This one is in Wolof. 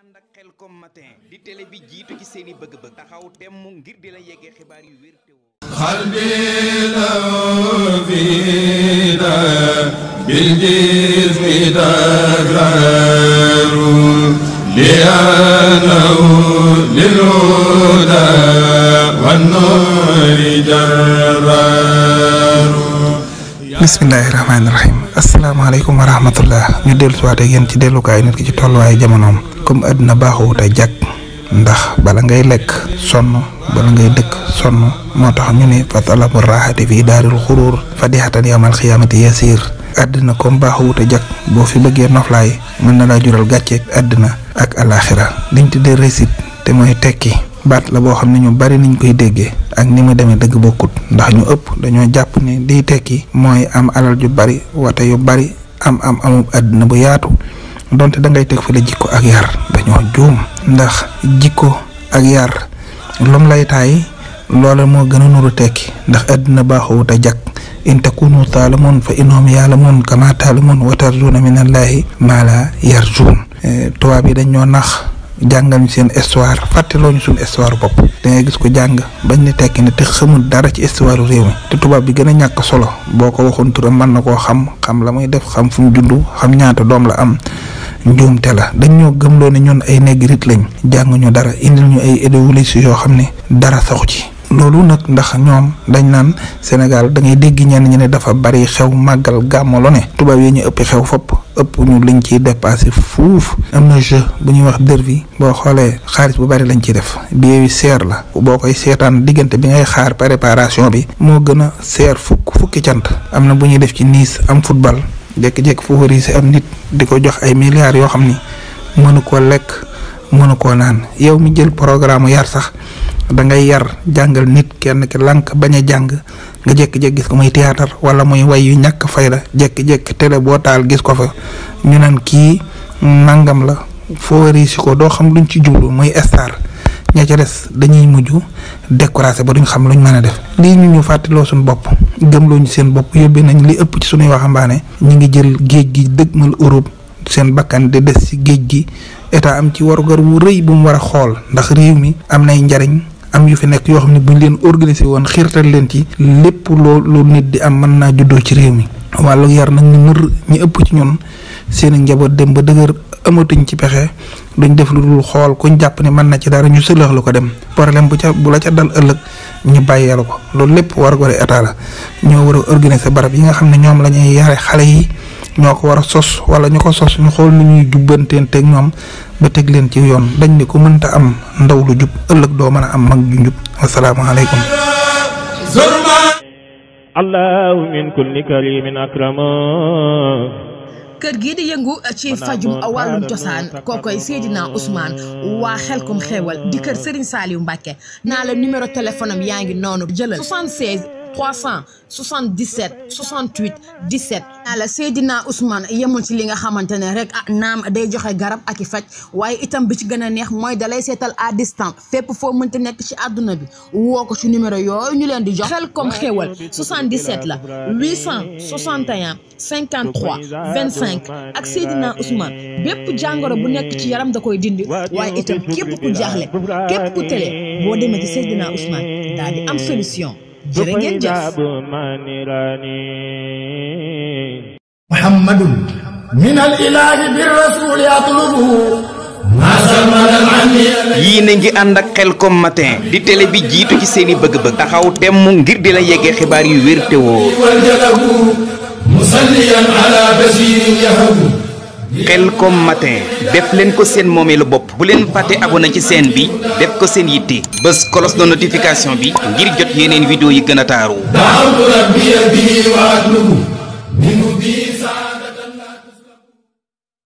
ànd ak Khelcom matin di télé bi jiitu ci seeni bëgg-bëgg taxaw temm ngir di la yeggee xibaar yu wér te woo qalbi lawfida bil jismi dagraru li'annahu lil huda wan nuri jarraru. bismillahi rahmaani rahim. asalaamaaleykum wa rahmatullah. ñu dellu si waat ak yéen ci dellukaay nit ki ci tolluwaayu jamonoom. comme àdduna baaxuwut a jàkk ndax bala ngay lekk sonn bala ngay dëkk sonn moo tax ñu ne fa talabu raaxati fii daaril xuruur fadihatan yawmal xiyaamati yasiir. àddina comme baaxuwut a jàkk boo fi bëggee noflaay mën na laa jural gàcceeg àddina ak alaaxira. liñ tuddee réussite te mooy tekki baat la boo xam ne ñu bari niñ koy déggee ak ni mu demee dëgg bokkut ndax ñu ëpp dañoo jàpp ne liy tekki mooy am alal ju bari wate yu bari amub àddina bu yaatu donte da ngay teg fa la jikko ak yar dañoo juum ndax jikko ak yar lum lay taay loola moo gën a nuru tekki ndax àddina baaxuwut a jàkk in takunu taalamun fa innahum yaalamun kama taalamun wa tarjuuna min allaahi maa laa yarjuun. tubaab yi dañ ñoo nax jàngal ñu seen histoire fàtteloo ñu suñu histoire bopp da ngay gis ko jàng bañ ne tekki ne te xamul dara ci histoire réew mi te tubaab bi gën a ñàkk solo boo ko waxoon turam mën na koo xam la muy def xam fu mu juddu xam ñaata doom la am njuumte la dañ ñoo gëmloo ne ñun ay négrit lañ jàng ñu dara indil ñu ay idéologie yoo xam ne dara saxu ci. loolu nag ndax ñoom dañ naan Sénégal da ngay dégg ñenn ñi ne dafa bari xew màggal gàmmu lu ne tubaab yi ñu ëpp xew fopp ëpp ñu liñ ciy dépassé fuuf. am na jeu bu ñuy wax derby boo xoolee xaalis bu bari lañ ciy def billet yi seer la boo koy seetaan diggante bi ngay xaar préparation bi moo gën a seer fukki cant. am na bu ñuy def ci Nice am football jékki-jékki favoriser am nit di ko jox ay milliards yoo xam ni mënu koo lekk mënu koo naan yow mi jël programme yar sax da ngay yar jàngal nit kenn ki lànk bañ a jàng nga jékki-jékki gis ko muy théâtre wala muy way yu ñàkk fayda jékki-jékki télé boo taal gis ko fa ñu naan kii nangam la foo riisi ko doo xam luñ ci jublu muy star ña ca des dañuy mujj découragé ba duñ xam luñ mën a def. lii ñu fàttaloo suñu bopp gëmloo ñu seen bopp yóbbee nañ li ëpp ci suñuy waxambaane ñu ngi jël géej gi dëgmal Europe seen bakkan di des ci géej gi état am ci warugar wu rëy bu mu war a xool ndax réew mi am nay njariñ am yu fi nekk yoo xam ne buñ leen organiser woon xiirtal leen ci lépp loolu nit di am mën naa juddoo ci réew mi. wàllu yar nag ñu mër ñu ëpp ci ñun seen njaboot dem ba dëgër amatuñ ci pexe duñ def lu dul xool kuñ jàpp ne mën na ci dara ñu sëlëx lu ko dem problème bu la ca dal ëllëg ñu bàyyeelu ko loolu lépp warugar état la ñoo war a organiser barab yi nga xam ne ñoom la ñuy yare xale yi. ñoo ko war a sos wala ñu ko sos ñu xool ni ñuy jubbanteeg ñoom ba teg leen ci yoon dañ ne ko mënta am ndaw lu jub ëllëg doo mën a am mag ju njub asalaamaaleykum. allahu min kulli karimin akrama. kër gii di yëngu ci fajum wàllum cosaan kookoy Seydina Ousmane waa Khelcom xéewal di kër Serigne Saliou Mbacké naa la numéro téléphone am yaa ngi noonu jëlal 76 377 68 17 naa la Seydina Ousmane yemul ci li nga xamante ne rek naam day joxe garab ak i faj waaye itam bi ci gën a neex mooy dalay seetal à distance fépp foo mënti nekk ci àdduna bi woo ko ci numéro yooyu ñu leen di jox. Khelcom xéewal 77 la 861 53 25 ak Seydina Ousmane bépp jàngoro bu nekk ci yaram da koy dindi waaye itam képp ku jaaxle képp ku tële boo demee ci Seydina Ousmane daal di am solution. jërë ngeen jëf. Muhammadun min al ilahi bir rasul yatlubu yii na ngi ànd ak Khelcom matin di télé bi jiitu ci seeni bëgg-bëgg taxaw temm ngir di la yeggee xibaar yu wér te woo musalliyan ala basirin yahabu. Khelcom matin def leen ko seen moomeelu bopp bu leen fàtte abonné ci chaîne bi def ko seen yitte bës cloche de notification bi ngir jot yeneen vidéo yi gën a taaru.